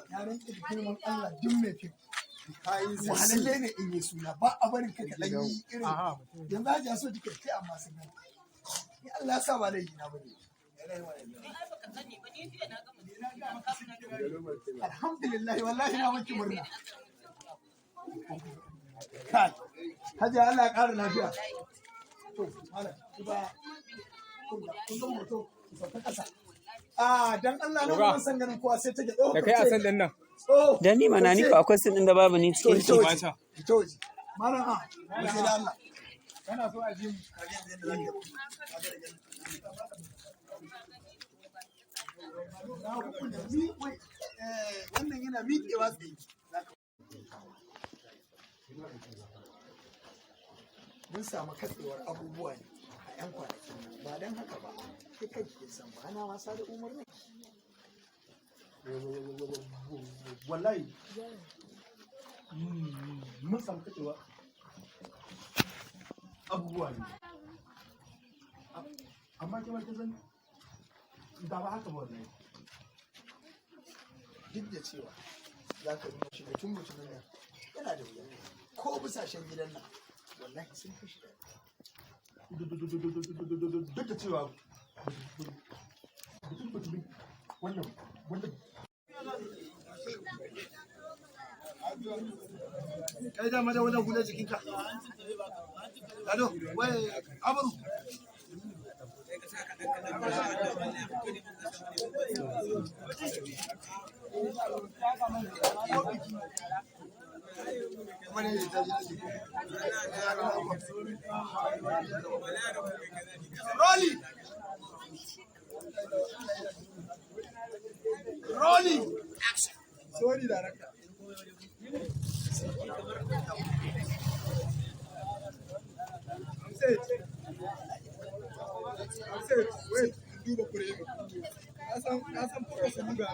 Na rantse da girman Allah, duk mai fim wahalalle ne in yi suna, ba a barin ka kaɗan yi irin yanzu. Hajiya, so kika kai, amma sun gani ni, Allah ya sa ba laifi na bane. Ai baka sani ba, ni jiya na gama suna. Alhamdulillah, wallahi na maki murna. Kai hajiya, Allah ya ƙara lafiya. To malam, ku ba kun ga hoto, ku sauka ƙasa. Ah, dan Allah na ban san ganin kowa sai take Da kai a san din nan. Oh. Da ni mana, ni ko akwai sin din da babu ni To cikin ito shi. waje, ito waje. Malam, a mu da Allah. Kana so a ji mu. Ka ga yadda zaka yi. Ka ga daga na hukunta mi wai wannan yana miƙewa tsaye. Mun samu katsewar abubuwa ne a 'yan kwanakin nan, ba don haka ba kai kai ke san ba na wasa da umarni. Wallahi mun samu kacewa abubuwa ne, amma ke kin san da ba haka ba wallahi. Duk da cewa za ka nuna shi mutum mutumin nan yana da wuya, ko busashen gidan nan wallahi sun fi shi daɗi. Duk da cewa mutum mutumin wannan wannan Kai dama da wannan hular jikinka. Lado, wai Abaru. Rolling! Rolling! Action! Sorry, director. I'm set. I'm set. Wait, duba kure. Na san focus ɗin ga.